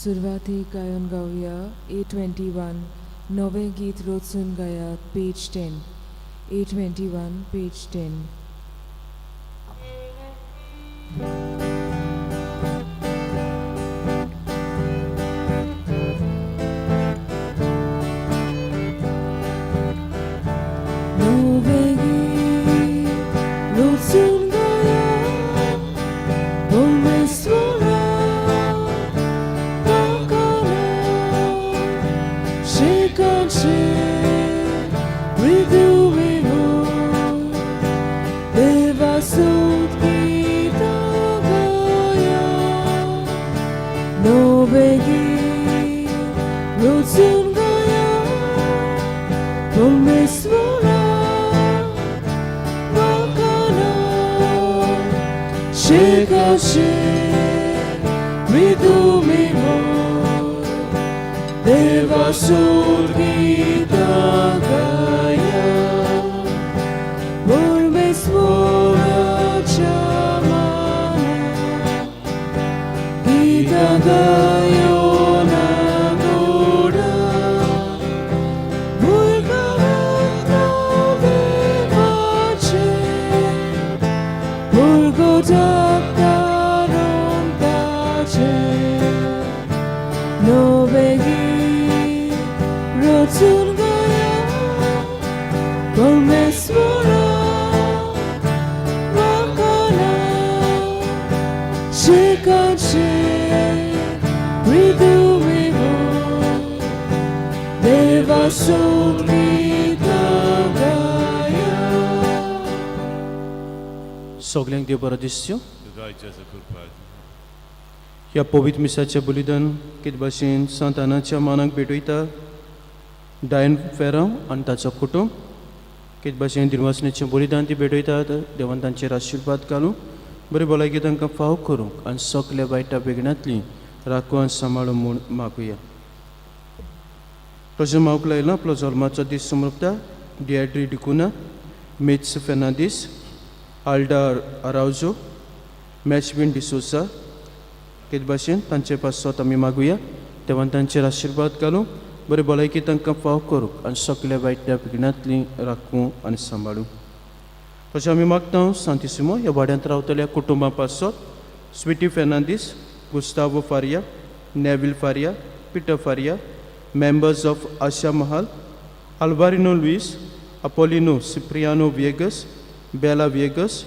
सुरवातीक गायन गावया A21, नवें गीत रचून गायात, पेज 10. A21, page 10. नवें गीत रचून गायात, परमेश्वरा वाखाणा. शिकांचे मृदुमेव देवासूत गीतां गाया. नवें गीत रचून गाया, परमेश्वरा वाखाणा. शिकांचे मृदुमेव देवासूत गीतां गाया. परमेश्वराच्या माना गीतां गायोन गोडा. भुरगांत देवाचे भुरगो ताचे. नवें गीत रचून गाया, परमेश्वरा वाखाणा. शिकांचे मृदुमेव देवासूत गीतां गाया. सगल्यांक देव बरो दिसच्यो. तुझा इच्छेचो कृपा. ह्या पवित्र मिसाचें बलिदान कितें भाशेन सांत आनाच्या मानाक भेटयता डायन फेरांव आनी ताचो कुटुंब. कितें भाशेन दिनवासनेचें बलिदान ती भेटयतात, देवान तांचेर आशिर्वाद घालूं, बरी भलायकी तांकां फाव करूंक आनी सगल्या वायटा बेगणांतली राखूं आनी सांबाळूं म्हूण मागुया. तशें मावक लायला आपलो जल्माचो दीस समर्पता डिएड्री डिकुना, मिट्स फेर्नांदीस, आल्डा आरावजो, मॅचविन डिसोसा. तेच भाशेन तांचे पासत आमी मागुया, देवान तांचेर आशिर्वाद घालूं, बरी भलायकी तांकां फाव करूंक आनी सगल्या वायट विघ्नांतली राखूं आनी सांबाळूं. तशें आमी मागता सांतिसिमो ह्या वाड्यांत रावतल्या कुटुंबां पासत Sweety Fernandes, Gustavo Faria, Neville Faria, Peter Faria, members of Asha Mahal, Alvarino Luis, Apolino Cipriano Viegas, Bela Viegas,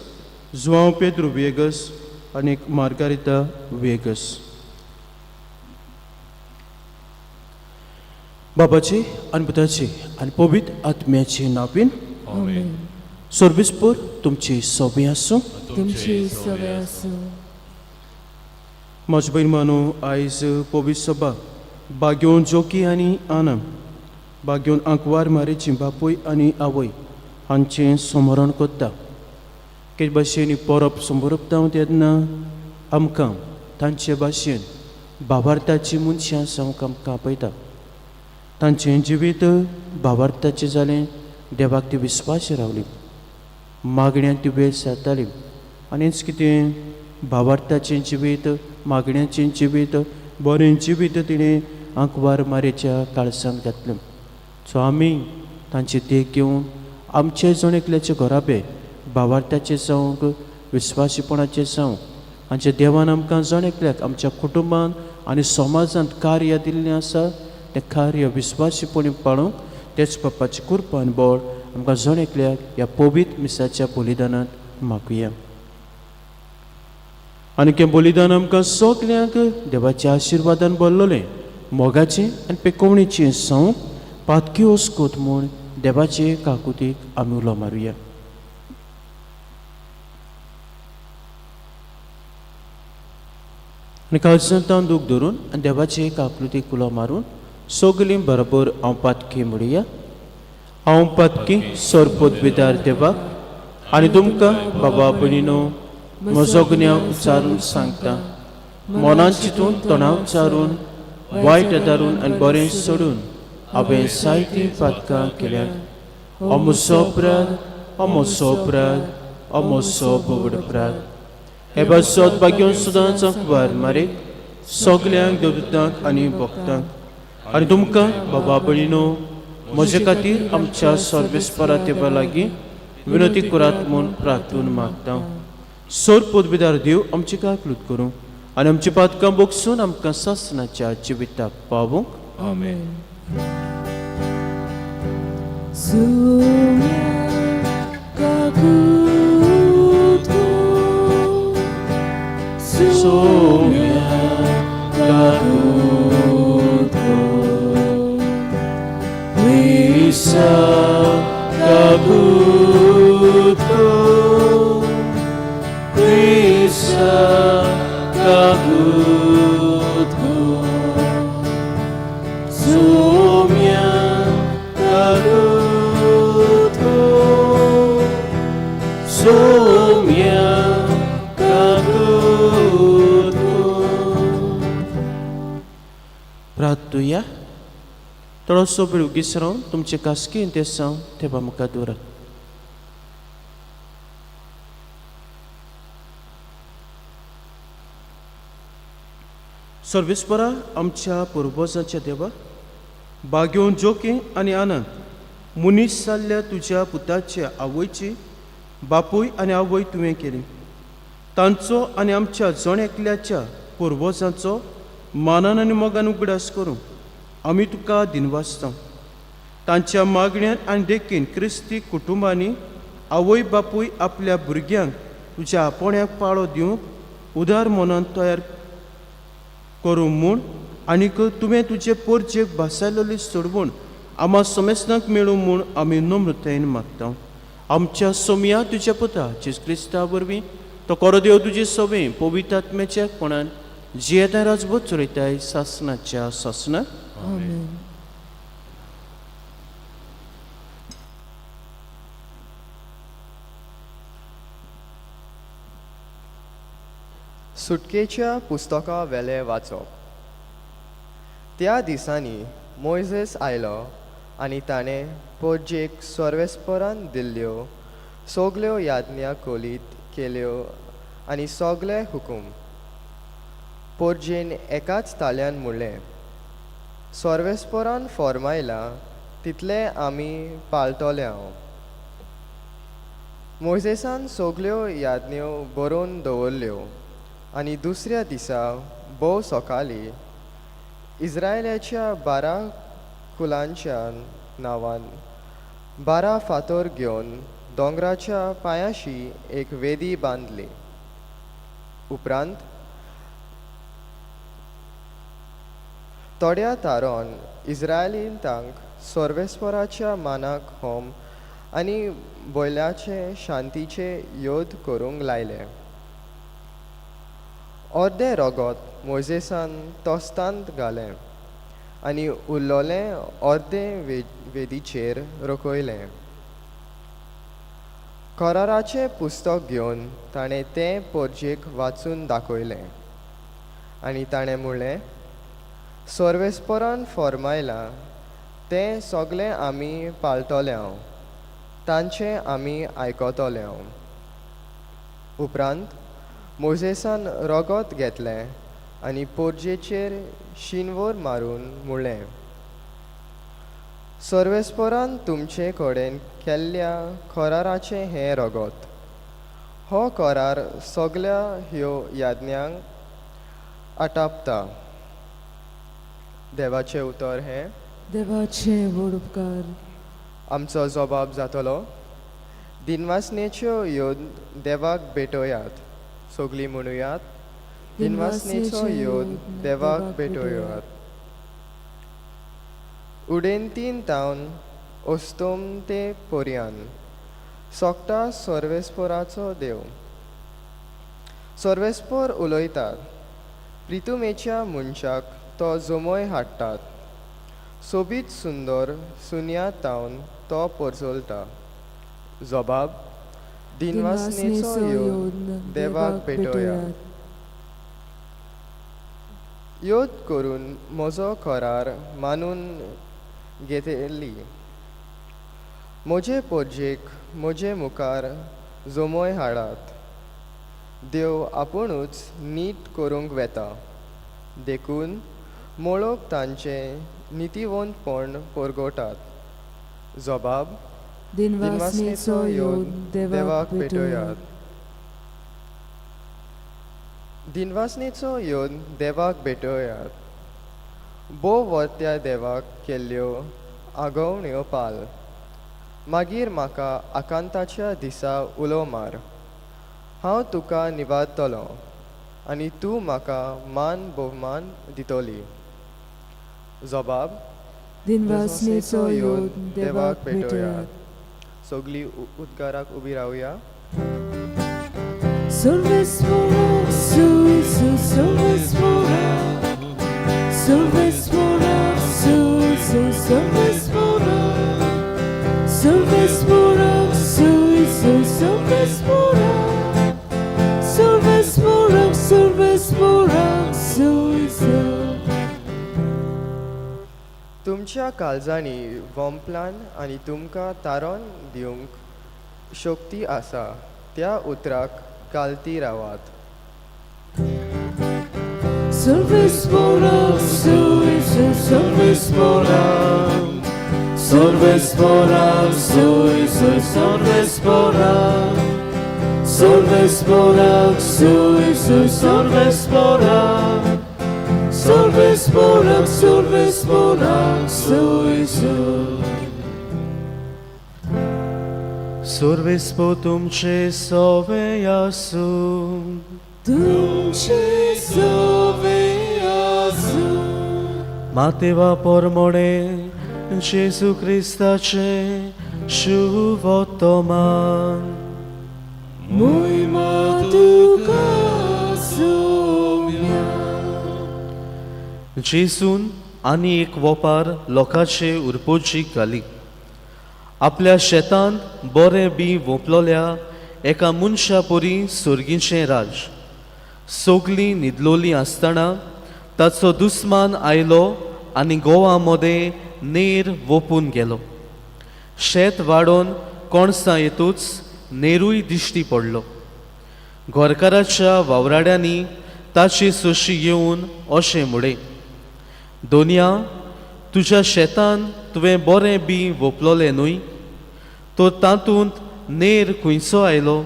Joao Pedro Viegas आनी मार्गारिता वेगस. बाबाचे आनी पुताचे आनी पवित्र आत्म्याचे नांवान. आमेन. सर्विसपूर तुमची सोबी आसूं. तुमची सवे आसूं. म्हज भयण मानो, आयज पवित्र सभा बागेवन जोकी आनी आना बागेवन आंकवार मारेची बापूय आनी आवय हांचें स्मरण करता. कितें भाशेन ही परब समोरपता तेन्ना आमकां तांचे भाशेन भावार्थाची मनशां जावंक आमकां आपयता. तांचें जिवीत भावार्थाचें जालें, देवाक ती विस्वास रावली, मागण्यांत ती वेळ सारताली आनीच कितें भावार्थाचें जिवीत, मागण्याचें जिवीत, बरें जिवीत तिणें आंकवार मारेच्या काळसांत घातलें. सो आमी तांची देख घेवन आमचे जण एकल्याचे घराबे भावार्थाचे जावंक, विस्वासीपणाचे जावंक, आमच्या देवान आमकां जण एकल्याक आमच्या कुटुंबान आनी समाजांत कार्य दिल्लें आसा, तें कार्य विस्वासीपणी पाळूंक तेच बाप्पाची कृपा आनी बळ आमकां जण एकल्याक ह्या पवित्र मिसाच्या बलिदानांत मागुया. आनी हें बलिदान आमकां सगल्यांक देवाच्या आशिर्वादान भरलेलें, मोगाचें आनी पेकोवणेचें जावंक पातकी ओस्कोत म्हूण देवाचे काकुतीक आमी उलो मारुया. आनी काळजांत दूख धरून आनी देवाचे काकुतीक उलो मारून सगलीं बरोबर हांव पातकी म्हणुया. हांव पातकी सरपोत विदार देवाक आनी तुमकां बाबा भयणीनो म्हजो गुन्यांव उच्चारून सांगता. मनान चिंतून, तणाव चारून, वायट दारून आनी बरें सोडून हांवें जायतीं पातकां केल्यात. हो म्हजो अपराध, हो म्हजो अपराध, हो म्हजो बोवड अपराध. हे पासत भाग्योन सुदांच अखबार मारीत सगल्यांक देवदूतांक आनी भक्तांक आनी तुमकां बाबा भयणीनो म्हजे खातीर आमच्या सर्वेस्परा देवा लागीं विनंती करात म्हूण प्रार्थून मागता. सोर पदवीदार देव आमची काकलूत करूं आनी आमची पातकां बोगसून आमकां सासणाच्या जिविताक पावूंक. आमेन. Soumya kakutko, Soumya kakutko, Krista kakutko, Krista kakutko, Soumya kakutko, Soumya kakutko. प्रार्थुया. थोडोसो वेळ उगीच रावन तुमचे खासगी इंतेसांव देवा मुखार दवरात. सर्वेस्परा आमच्या पुर्वजांच्या देवा, बागेवन जोके आनी आनंद मनीस जाल्ल्या तुज्या पुताचे आवयची बापूय आनी आवय तुवें केली. तांचो आनी आमच्या जण एकल्याच्या पुर्वजांचो मानान आनी मोगान उगडास करूं आमी तुका दिनवासता. तांच्या मागण्यान आनी देखीन क्रिस्ती कुटुंबांनी आवय बापूय आपल्या भुरग्यांक तुज्या आपोवण्याक पाळो दिवंक उदार मनान तयार करूं म्हूण आनीक तुवें तुजे पोरजेक भासायलेली सोडवण आमा समेस्तांक मेळूं म्हूण आमी नम्रतायेन मागता. आमच्या सोमया तुज्या पुता जेजू क्रिस्ता वरवीं तो कोरो देव तुजी सवे पवित्र आत्म्याच्या कोणान जियेता राजबोध चलयताय सासणाच्या सासणाक. आमेन. सुटकेच्या पुस्तका वेलें वाचप. त्या दिसांनी मोयजेस आयलो आनी ताणें पोरजेक सर्वेस्परान दिल्ल्यो सगल्यो याज्ञा कोलीत केल्यो आनी सगले हुकूम. पोरजेन एकाच ताळ्यान म्हणलें, सर्वेस्परान फॉर्मायलां तितलें आमी पाळटले हांव. मोयजेसान सगल्यो याज्ञो बरोवन दवरल्यो आनी दुसऱ्या दिसा भोव सकाळीं इस्रायलाच्या 12 कुलांच्या नांवान 12 फातर घेवन दोंगराच्या पांयाशी एक वेदी बांदली. उपरांत थोड्या तारोन इस्रायलितांक सर्वेस्पराच्या मानाक होम आनी बैलाचे शांतीचे योद करूंक लायले. अर्दें रगत मोयजेसान तोस्तांत घालें आनी उरलोलें अर्दें वेदीचेर रकयलें. कराराचें पुस्तक घेवन ताणें तें पोरजेक वाचून दाखयलें आनी ताणें म्हणलें, सर्वेस्परान फॉर्मायलां तें सगलें आमी पाळटले हांव, तांचें आमी आयकतले हांव. उपरांत मोयजेसान रगत घेतलें आनी पोरजेचेर शिनवोर मारून म्हणलें, सर्वेस्परान तुमचे कडेन केल्ल्या कराराचें हें रगत. हो करार सगल्या ह्यो याज्ञांक आटापता. देवाचें उतर हें. देवाचे व्हड उपकार. आमचो जबाब जातलो, दिनवासनेच्यो ह्यो देवाक भेटयात. सगलीं म्हणुयात, दिनवासनेचो योद देवाक भेटयात. उडेंतीन तावन ओस्तोम ते पोरयान सोगटा सर्वेस्पोराचो देव. सर्वेस्पोर उलयतात, प्रितुमेच्या मनशाक तो जमय हाडटात, सोबीत सुंदर सुन्या तावन तो परजळटा. जबाब, दिनवासनेचो योद देवाक भेटयात. योद करून म्हजो करार मानून घेतली, म्हजे पोरजेक म्हजे मुखार जमय हाडात. देव आपुणूच नीट करूंक वेता. देखून मोळोब तांचें नितीवंतपण परगटात. जबाब. दिनवासनेचो योग देवाक भेटयात. दिनवासनेचो येवन देवाक भेटयात. भोव वर्त्या देवाक केल्ल्यो आगवण्यो पाल. मागीर म्हाका आकांताच्या दिसा उलो मार, हांव तुका निवारतलो आनी तूं म्हाका मान भोवमान दितली. जबाब. दिनवासनेचो योग देवाक भेटयात. सगळीं उद्गाराक उबी रावया. सर्वेस्वरा Su Sarveswara, Sarveswara Su Sarveswara, Sarveswara Su Sarveswara, Sarveswara Sarveswara Su. तुमच्या काळजांनी वोंपलान आनी तुमकां तारोन दिवंक शक्ती आसा त्या उतराक कालती रावात. Sarveswara Su Sarveswara, Sarveswara Su Sarveswara, Sarveswara Su Sarveswara, Sarveswara Sarveswara Su. सर्वेस्पो तुमचे सोवे आसूं. तुमचे सोवे आसूं. मातेवा पोरमोणे जेजू क्रिस्ताचे शुभोत्तमान. मोहिमा तुका सोम्या. जेजून आनी एक वोपार लोकांचे उरपोजीक घाली. आपल्या शेतांत बरें बी वोंपलोल्या एका मनशा परी सर्गीचें राज. सगलीं न्हिदलोलीं आसतना ताचो दुस्मान आयलो आनी गोवा मदें नेर वोपून गेलो. शेत वाडोवन कणसां येतूच नेरूय दिश्टी पडलो. घरकाराच्या वावराड्यांनी ताची सोशी येवन अशें म्हणलें, दोनया, तुज्या शेतान तुवें बरें बी वोपलोलें न्हय, तर तातूंत नेर खंयचो आयलो?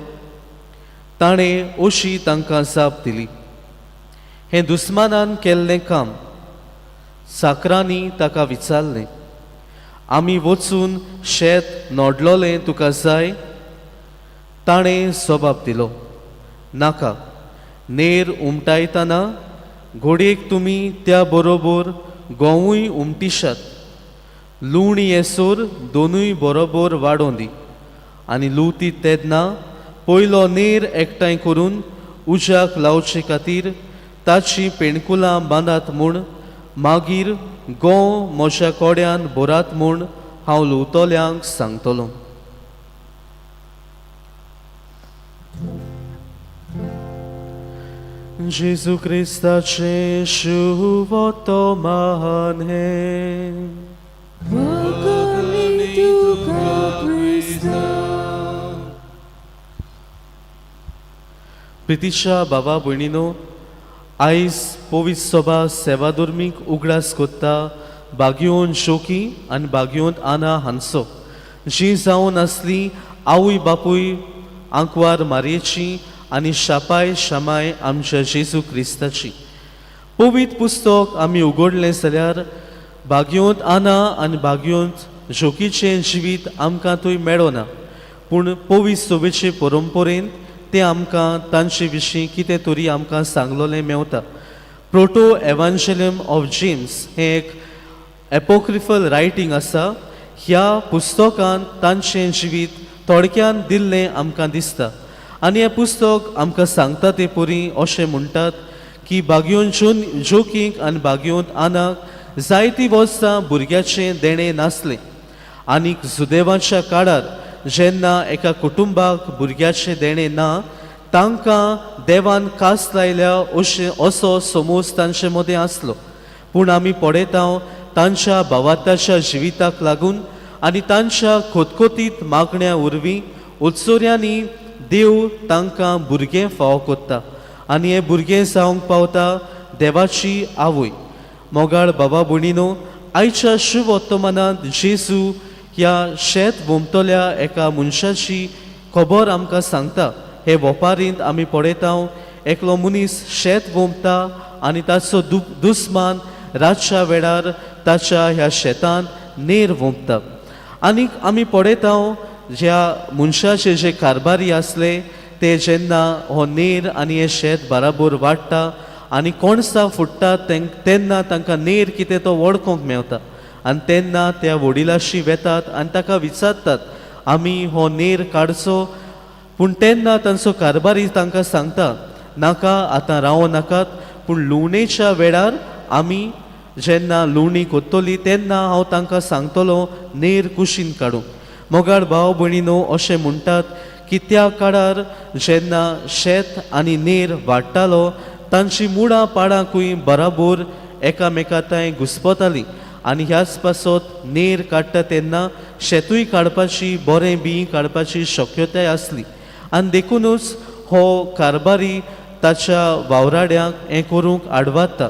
ताणें अशी तांकां जाप दिली, हें दुस्मानान केल्लें काम. चाकरांनी ताका विचारलें, आमी वचून शेत नोडलोलें तुका जाय? ताणें जबाब दिलो, नाका, नेर उमटायतना घोडयेक तुमी त्या बरोबर गोंवूय उमटिशात. लुवणी येसर दोनूय बरोबर वाडोवन दी आनी लुवती तेन्ना पयलो नेर एकठांय करून उज्याक लावचे खातीर ताची पेणकुलां बांदात म्हूण मागीर गोंव म्हज्या कोड्यान भरात म्हूण हांव लुवतल्यांक सांगतलो. जेजू क्रिस्ताचें शुभोत्तमान हें. वाखाणी तुका क्रिस्ता. प्रितीच्या बाबा भयणीनो, आयज पवित्र सभा सेवाधर्मीक उगडास कोत्ता बागयोन शोकी आनी बागयोन आना हांचो, जी जावन आसली आवय बापूय आंकवार मारयेची आनी शापाय शमाय आमच्या जेजू क्रिस्ताची. पवित्र पुस्तक आमी उगडलें जाल्यार बागयोंत आना आनी बागयोंत जोकीचें जिवीत आमकां थंय मेळना, पूण पवित्र सभेचे परंपरेन तें आमकां तांचे विशीं कितें तरी आमकां सांगलोलें मेवता. प्रोटो एवांजेलियम ऑफ जेम्स हें एक एपोक्रिफल रायटींग आसा. ह्या पुस्तकांत तांचें जिवीत थोडक्यान दिल्लें आमकां दिसता आनी हें पुस्तक आमकां सांगता ते परी अशें म्हणटात की बागयोन जोकींक आनी बागयोन आनाक जायतीं वर्सां भुरग्याचें देणें नासलें आनीक जुदेवाच्या काळार जेन्ना एका कुटुंबाक भुरग्याचें देणें ना तांकां देवान कास लायल्या अशें असो समज तांचे मदें आसलो. पूण आमी पळयता तांच्या भावार्थाच्या जिविताक लागून आनी तांच्या खोतखोतीत मागण्या वरवीं उत्सोऱ्यांनी देव तांकां भुरगें फावो कोत्ता आनी हें भुरगें जावंक पावता देवाची आवय. मोगाळ बाबा भयणीनो, आयच्या शुभवर्तमानांत जेजू ह्या शेत वोमतल्या एका मनशाची खबर आमकां सांगता. हे वपारींत आमी पळयता एकलो मनीस शेत वोमता आनी ताचो दुस्मान रातच्या वेळार ताच्या ह्या शेतांत नेर वोमता. आनीक आमी पळयता ज्या मनशाचे जे कारभारी आसले ते जेन्ना हो नेर आनी हें शेत बराबर वाडटा आनी कोणसां फुट्टा तेन्ना तांकां नेर कितें तो वळखूंक मेवता आनी तेन्ना त्या वडिलाशी वेतात आनी ताका विचारतात आमी हो नेर काडचो. पूण तेन्ना तांचो कारभारी तांकां सांगता नाका, आतां रावो नाकात, पूण लुवणेच्या वेळार आमी जेन्ना लुवणी कोत्तली तेन्ना हांव तांकां सांगतलो नेर कुशीन काडूंक. मोगाळ भाव भयणीनो, अशें म्हणटात की त्या काळार जेन्ना शेत आनी नेर वाडटालो तांची मुळां पाडांकूय बराबर एकामेका थंय घुस्पतालीं आनी ह्याच पासत नेर काडटा तेन्ना शेतूय काडपाची बरें बीं काडपाची शक्यताय आसली आनी देखुनूच हो कारभारी ताच्या वावराड्यांक हें करूंक आडवादता.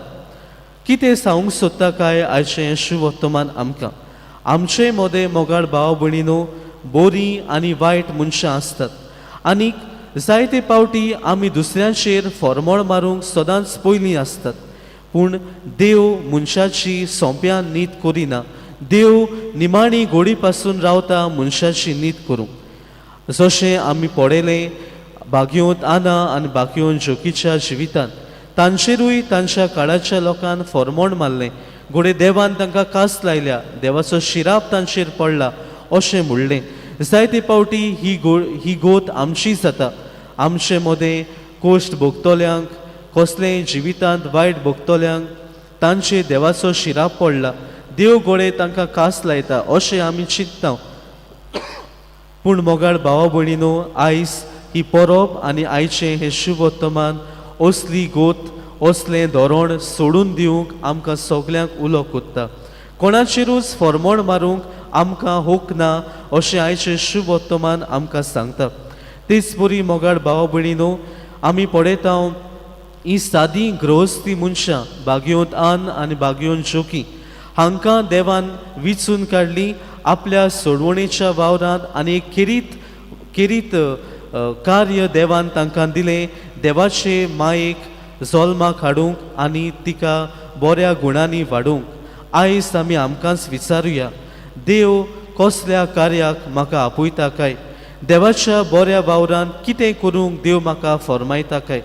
कितें सांगूंक सोदता काय आयचें शुभवर्तमान आमकां? आमचे मदें मोगाळ भाव भयणीनो बरीं आनी वायट मनशां आसतात आनीक जायते पावटी आमी दुसऱ्यांचेर फॉर्मोळ मारूंक सदांच पयलीं आसतात. पूण देव मनशाची सोंप्यान नीत करिना. देव निमाणी गोडी पासून रावता मनशाची नीत करूंक. जशें आमी पळयलें बागयोंत आना आनी बागयोंत जोकीच्या जिवितांत तांचेरूय तांच्या काळाच्या लोकान फॉर्मोण मारलें. घोडे देवान तांकां कास लायल्या, देवाचो शिराप तांचेर पडला अशें म्हणलें. जायते पावटी ही गोत आमची जाता. आमचे मदें कोश्ट भोगतल्यांक, कसलेंय जिवितांत वायट भोगतल्यांक तांचे देवाचो शिराप पडला, देव गोडे तांकां कास लायता अशें आमी चिंतता. पूण मोगाळ भावा भयणीनो, आयज ही परब आनी आयचें हें शुभवर्तमान असली गोत असलें धोरण सोडून दिवंक आमकां सगल्यांक उलो कोत्ता. कोणाचेरूच फॉर्मोण मारूंक आमकां हक ना अशें आयचें शुभवर्तमान आमकां सांगता. तेच परी मोगाळ भावा भयणीनो, आमी पळयता ही सादी गृहस्थी मनशां बागयोंत आन आनी बागयोंत जोकी हांकां देवान विचून काडली आपल्या सोडवणेच्या वावरांत आनी एक खेरीत खेरीत कार्य देवान तांकां दिलें देवाचे मायेक जल्माक हाडूंक आनी तिका बऱ्या गुणांनी वाडोवंक. आयज आमी आमकांच विचारुया, देव कसल्या कार्याक म्हाका आपयता काय? देवाच्या बऱ्या वावरान कितें करूंक देव म्हाका फॉर्मायता काय?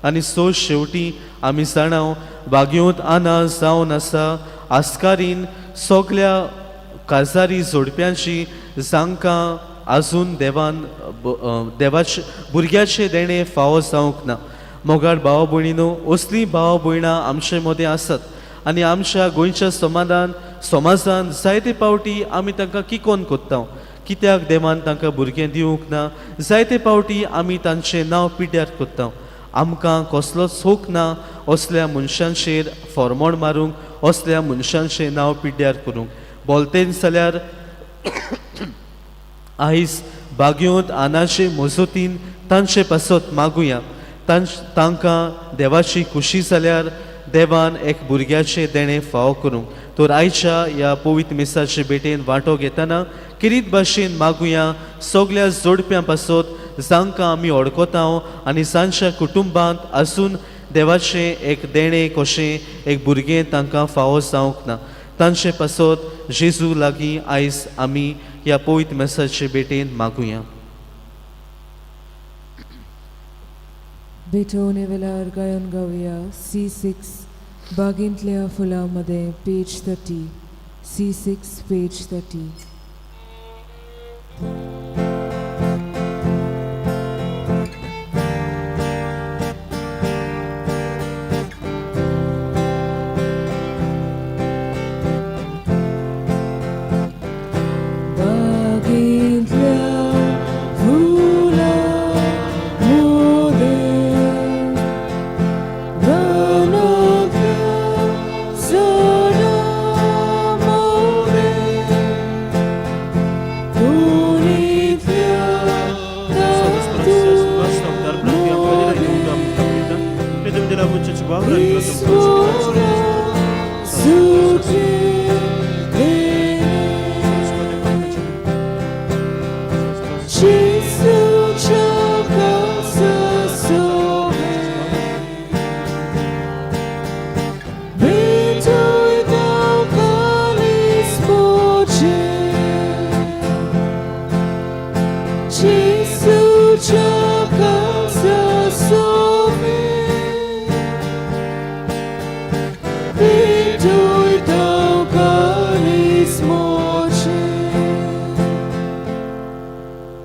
आनी सो शेवटी आमी जाणाव बागयोंत आना जावन आसा आस्कारीन सगल्या काजारी जोडप्यांची जांकां आजून देवान देवाचे भुरग्याचें देणें फावो जावंक ना. मोगाळ भाव भयणीनो, असलीं भाव भयणां आमचे मदें आसात आनी आमच्या गोंयच्या समाजान जायते पावटी आमी तांकां किकोन कोत्ता कित्याक देवान तांकां भुरगें दिवंक ना. जायते पावटी आमी तांचें नांव पिड्ड्यार कोत्ता. आमकां कसलोच हक ना असल्या मनशांचेर फॉर्मोण मारूंक, असल्या मनशांचें नांव पिड्ड्यार करूंक. बोलतेन जाल्यार आयज बागयोंत आनाचे मजतीन तांचे पासत मागुया. तांकां देवाची खुशी जाल्यार देवान एक भुरग्याचें देणें फावो करूंक. तर आयच्या ह्या पवित्र मिसाचे भेटेन वांटो घेतना किरीत भाशेन मागुया सगल्या जोडप्यां पासत जांकां आमी वळखता आनी जांच्या कुटुंबांत आसून देवाचें एक देणें कशें एक भुरगें तांकां फावो जावंक ना. तांचे पासत जेजू लागीं आयज आमी ह्या पवित्र मिसाचे भेटेन मागुया. भेटवणे वेळार गायन गावया C6 बागेंतल्या फुलां मदें पेज 30 C6 page 30. बागेंतल्या फुलां मदें रानांतल्या झाडां मदें वावरान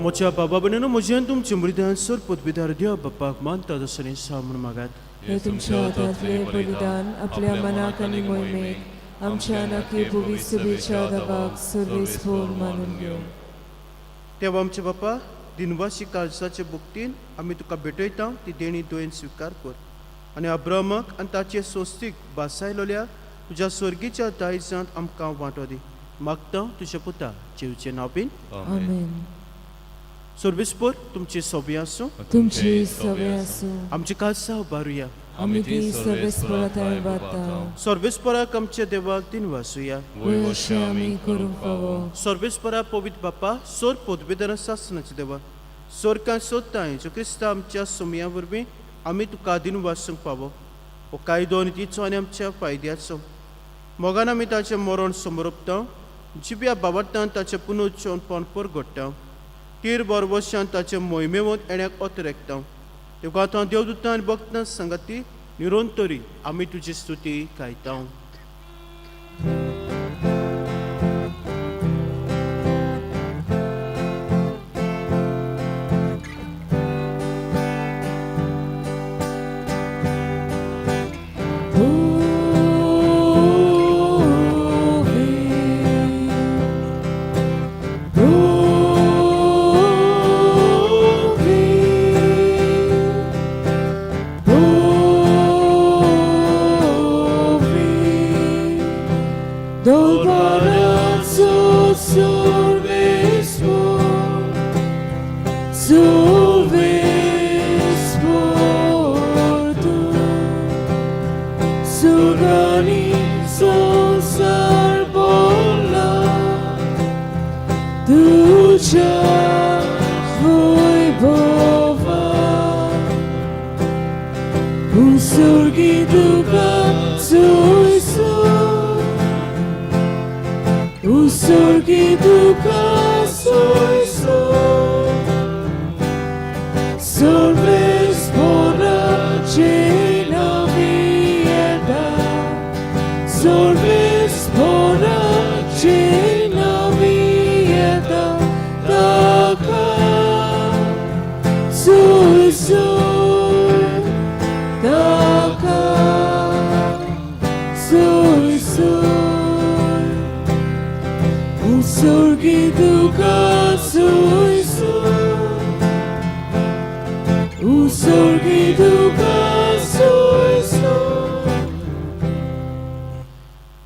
म्हज्या बाबा भयणीनो म्हजें तुमचे मृदान सर पदवीदार देव बाप्पाक मानता तसो सा म्हूण मागात. हे तुमच्या हातांतले बलिदान आपल्या मनाक आनी मोहिमेक आमच्या नाकी पवित्र दबाक सर्वेस्पोर मानून घेवं. तेव्हा आमचे बापा दिनवासी काळजाचे बुकतीन आमी तुका भेटयता ती देणी दोयेन स्विकार कर आनी अब्रामाक आनी ताचे सोस्तीक बासायलोल्या तुज्या स्वर्गीच्या दायजांत आमकां वांटो दी. मागता तुज्या पुता जेवचे नांव बीन. आमेन. सर्वेस्पोर तुमचे सोबी आसूं. तुमची सवे आसूं. आमची काळजां उबारुया. आमी ती सर्वेस्पोरा थंय बाता. सर्वेस्पराक आमच्या देवाक दिनवासुया. वय अशें आमी करूंक फावो. सर्वेस्परा पवित्र बापा सोर पदवेदार सासनाचे देवा सोरकां सोदताय जो क्रिस्ता आमच्या सोमया वरवीं आमी तुका दिनवासूंक पावो. हो कायदो आनी तिचो आनी आमच्या फायद्याचो मोगान आमी ताचें मरण समरोपता जिब्या बाबतान ताचें पुनोच्चोन परगडटा तीर बरवशान ताचे मोहिमेवंत येण्याक अतरेकता. तुका आतां देवदूतां आनी भक्तां सांगाती निरंतरी आमी तुजी स्तुती गायता.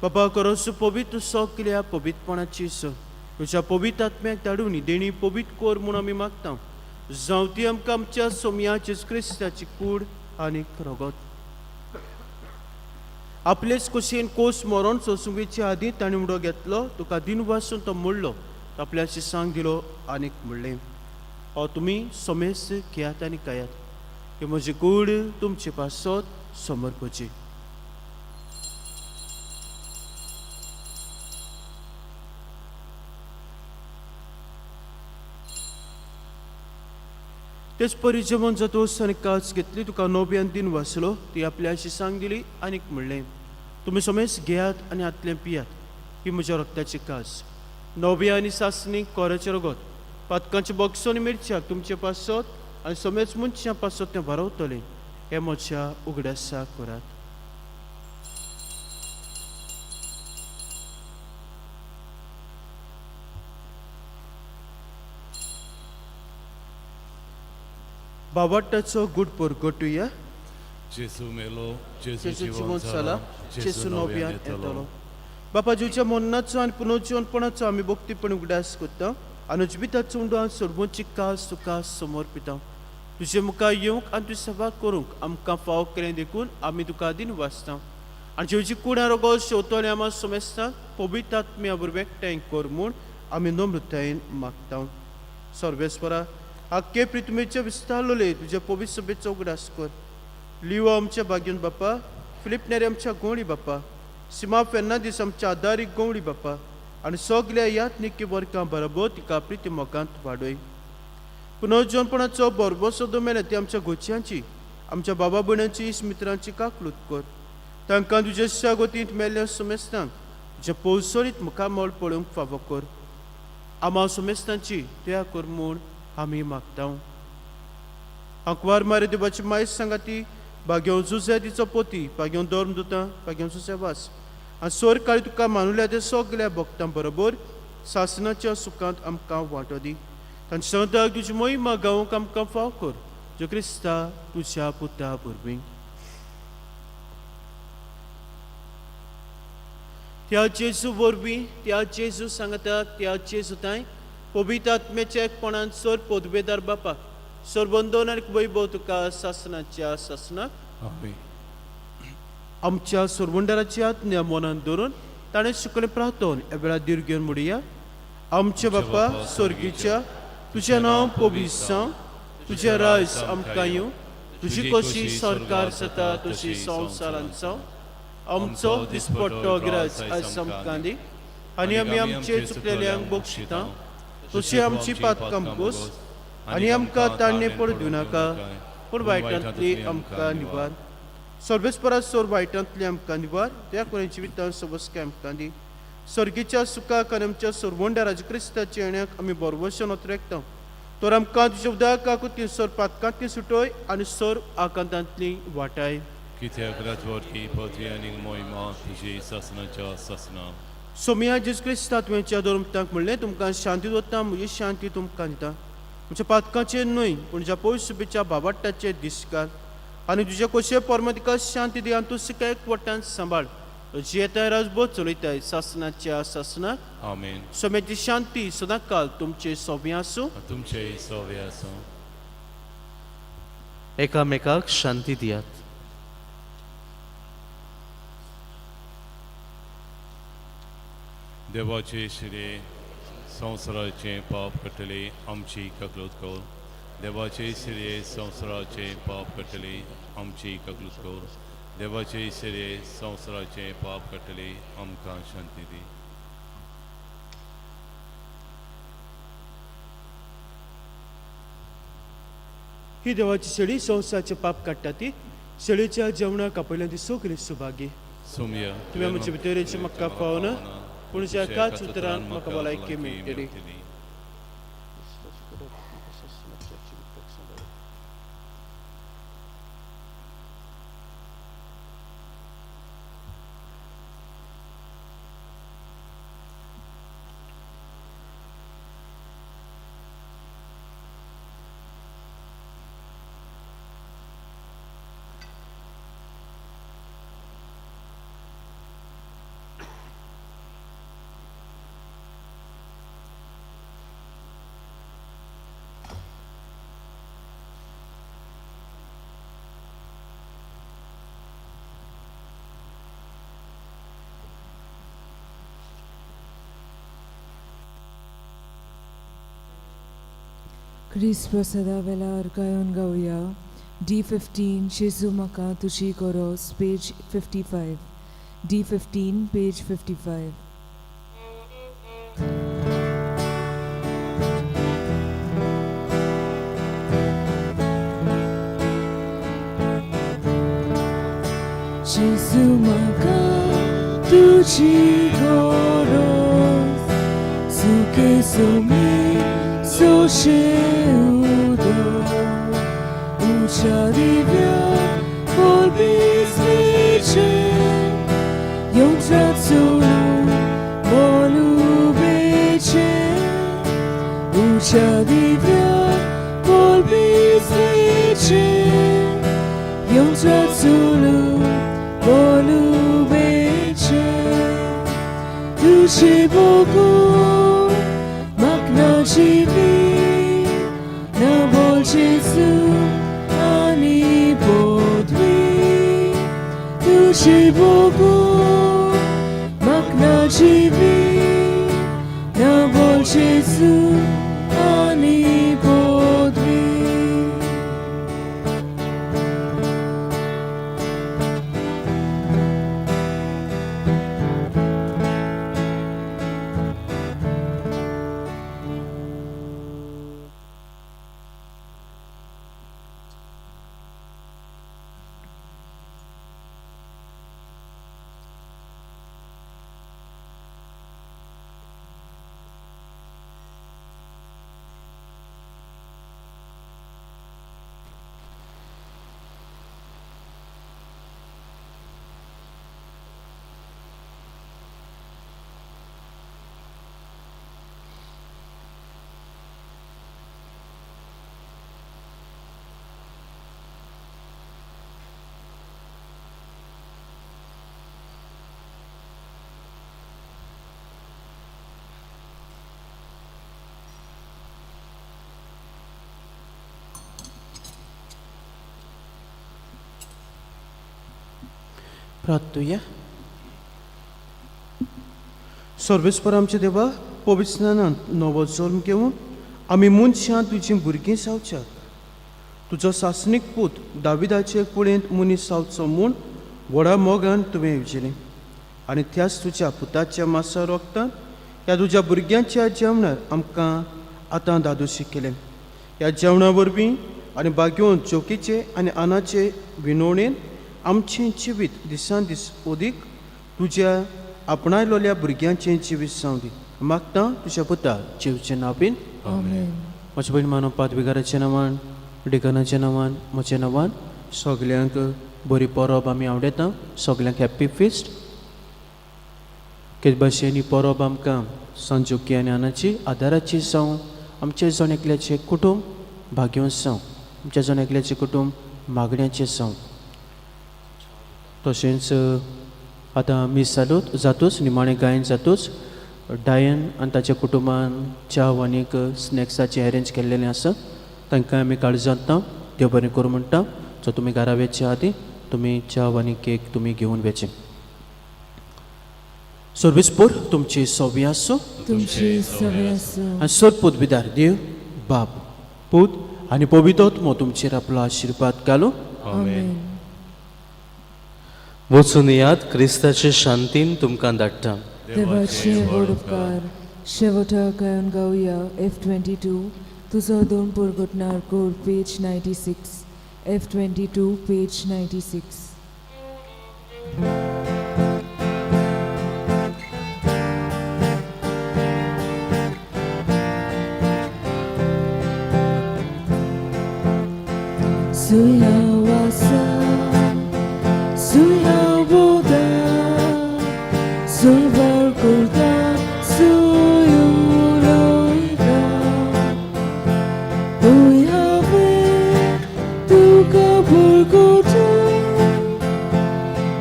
बाबा करोसो पवित्र सगल्या पवित्रपणाची स तुज्या पवित्र आत्म्याक धाडून देणी पवित्र कोर म्हूण आमी मागता. जावं ती आमकां आमच्या सोमया जेजू क्रिस्ताची कूड आनी रगत. आपलेच कुशीन कोस मरण सोंसुंगेचे आदीं ताणें उडो घेतलो तुका दिनवासून तो मोडलो आपल्या शिसांक दिलो आनीक म्हणलें, हो तुमी समेस्त घेयात आनी खायात, ही म्हजी कूड तुमचे पासत समर्पची. तेच परी जेवण जातोस आनी काच घेतली तुका नव्यान दिन वाचलो ती आपल्या शिसांक दिली आनीक म्हणलें, तुमी समेस्त घेयात आनी हातलें पियात, ही म्हज्या रक्ताची कास नव्या आनी सासणी कोराचें रगत पातकांचे बॉक्सो आनी मिरच्याक तुमचे पासत आनी समेज मनशां पासत तें भरवतलें, हें म्हज्या उगडासा करात. बाबाटाचो गुड परगटुया. जेजू मेलो, जेजू जेजू जिवन जाला, जेजू नव्यान येतलो. बापा जेजूच्या मरणाचो आनी पुनर्जिवनपणाचो आमी भक्तीपण उगडास करता आनी जिविताचो उंडो आनी सर्वोच्च कास तुका समर्पिता. तुजे मुखार येवंक आनी तुजी सेवा करूंक आमकां फावो केलें देखून आमी तुका दिन वाचता आनी जेवची कुडां रोगो शेवतोले आमा समेस्तांक पवित्र आत्म्या बरोबर एकठांय कर म्हूण आमी नम्रतायेन मागता. सर्वेस्परा आख्खे प्रितुमेचे विस्तारलोले तुज्या पवित्र सभेचो उगडास कर. लिओ आमच्या भाग्यन बापा, फिलीप नेरी आमच्या गोंवळी बापा, सीमा फेर्नांदीस आमच्या आदारीक गोंवळी बापा आनी सगल्या यात्निकी वर्गां बरोबर तिका प्रिती मोगांत वाडय. पुनर्जनपणाचो बरबसो मेले ती आमच्या गोचयांची, आमच्या बाबा भयणांची, मित्रांची काकलूत कर. तांकां तुज्या शागोतींत मेल्ल्या समेस्तांक तुज्या पोवसळीत मुखामळ पळोवंक फावो कर. आमा समेस्तांची दया कर म्हूण आमी मागता. आंकवार मारे देवाची मायस सांगाती भाग्यों जुजे तिचो पोती, भाग्यों धर्म दुतां, भाग्यों जुजे वास आनी सोर काळी तुका मानुल्या ते सगल्या भक्तां बरोबर सासनाच्या सुखांत आमकां वांटो दी. तांच्या सांगताक तुजी मोहिमा गावंक आमकां फाव कर, जो क्रिस्ता तुज्या पुता वरवीं. त्या जेजू वरवीं, त्या जेजू सांगता, त्या जेजू तांय पवित्र आत्म्याच्या एकपणान सर पदवेदार बापा सरबंदोन आनी वैभव तुका सासनाच्या सासनाक. आमेन. आमच्या सरवंडाराची आज्ञा मनान धरून ताणें शिकलें प्रार्थन ह्या वेळार धीर घेवन म्हणया. आमच्या बापा स्वर्गीच्या, तुजें नांव पवित्र जावं, तुजें राज आमकां येवं, तुजी कशी सरकार जाता तशी संवसारांत जावं. आमचो दिसपट्टो गिराज आयज आमकां दी आनी आमी आमचे चुकलेल्यांक बक्षिता तशी आमची पातकां गोस आनी आमकां ताणें पडूं दिवं नाका, पूण वायटांतली आमकां निवार. सर्वेस्परा सोर वायटांतली आमकां निवार, त्या कोणी जिवितान सबस्काय आमकां दी. सर्गीच्या सुखाक आनी आमच्या सरवंड्या राज क्रिस्ताच्या येण्याक आमी बरवशन ओतरेकता. तर आमकां तुज्या उदकाकूच सर पातकांतली सुटय आनी सर आकांतांतली वाटाय. कित्याक राजवटकी पदवी आनी मोहिमा तुजी सासनाच्या सासना. सोमिया जेजू क्रिस्ता तुवेंच्या धर्मतांक म्हणलें, तुमकां शांती दवरता, म्हजी शांती तुमकां दिता. म्हज्या पातकाचेर न्हय पूण ज्या पयसुबेच्या बाबाट्टाचेर दिसकार आनी तुज्या कोशे परमतिका शांती दी आनी तूं सिका एकवटान सांबाळ. जियेताय राजबोध चलयताय सासनाच्या सासनाक. आमेन. सोम्याची शांती सदांकाल तुमचे सोबी आसूं. तुमचे सोवे आसूं. एकामेकाक शांती दियात. देवाचे शिरे संवसाराचें पाप कटले आमची ककलूत कर. देवाचे शिरे संवसाराचें पाप कटले आमची ककलूत कर. देवाचे शिरे संवसाराचें पाप कटले आमकां शांती दी. ही देवाची शेळी संवसाराचें पाप काडटा ती शेळीच्या जेवणाक आपयल्या ती सगळी सुभागी. सोम्या, तुवें म्हजे भितर येवचें म्हाका फावना, पूण ज्या एकाच उतरान म्हाका भलायकी मेळटली. क्रिस्त प्रसादा वेलार गायोन गावया. D15 जेजू म्हाका तुजी गोरोज, पेज 55. D15 page 55. जेजू म्हाका तुजी गोरोज, सुके सोमी सोशे उदक, उच्या दिव्या बोलबीसलीचे, येवच्या चोलू बोलुबेचे, उच्या दिव्या बोलबीसलीचे, येवच्या चोलू बोलुबेचे, तुझे बोगू म्हाका जिवी, ना बोल जेजू तुझे भोगू म्हाका जिवी ना बोल जेजू आनी पदवी. प्रार्थुया. सर्वेस्पर आमच्या देवा, पवित्र स्नानांत नवो जल्म घेवन आमी मनशां तुजीं भुरगीं जावच्याक तुजो सासणीक पूत दाविदाचे कुळेंत मनीस जावचो म्हूण व्हडा मोगान तुवें येवजिलें आनी त्याच तुज्या पुताच्या मासा रोगतान ह्या तुज्या भुरग्यांच्या जेवणार आमकां आतां दादोशी केलें. ह्या जेवणा वरवीं आनी बागेवन जोकीचे आनी आनाचे विनवणेन आमचें जिवीत दिसान दीस अदीक तुज्या आपणायलोल्या भुरग्यांचें जिवीत जावं दी. मागता तुज्या पुता जेवचे नांवान. आमेन. म्हज्या भयण मानव पादविगाराच्या नांवान, डिकनाच्या नांवान, म्हज्या नांवान सगल्यांक बरी परब आमी आवडयता. सगल्यांक हॅप्पी फिस्ट. कितें भाशेन ही परब आमकां संजोकी आनी आनाची आदाराची जावं, आमच्या जण एकल्याचें कुटूंब भाग्योंत जावं, आमच्या जण एकल्याचें कुटूंब मागण्याचें जावं. तशेंच आतां मीस जालोच जातूच निमाणें गायन जातूच डायन आनी ताच्या कुटुंबान च्या आनीक स्नॅक्साचें अरेंज केल्लेलें आसा. तांकां आमी काळजांत देव बरें करूं म्हणटा. सो तुमी घरा वचचे आदीं तुमी च्या आनी केक तुमी घेवन वचें. सर्वेस्पोर तुमची सोबी आसूं. तुमची सवे आसूं. आनी सरपूत बिदार देव बाप पूत आनी पवित्र तुमचेर आपलो आशिर्वाद घालूं. आमेन. वचून याद क्रिस्ताचे शांतीन तुमकां धाडटा. देवाचे व्हड उपकार. शेवटाक गायन गावया F22 तुजो दोन पुरगुटणार कोर, पेज 96. F22, page 96. Suyawasa, suyabuda, sulbarkurda, suyuloida. Tuyave, tukapurkuta,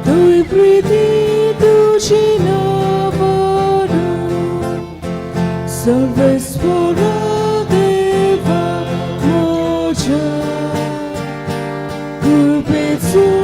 tuy priti tuchinavaru, Sarveswara Deva Moja. Gurpetsu.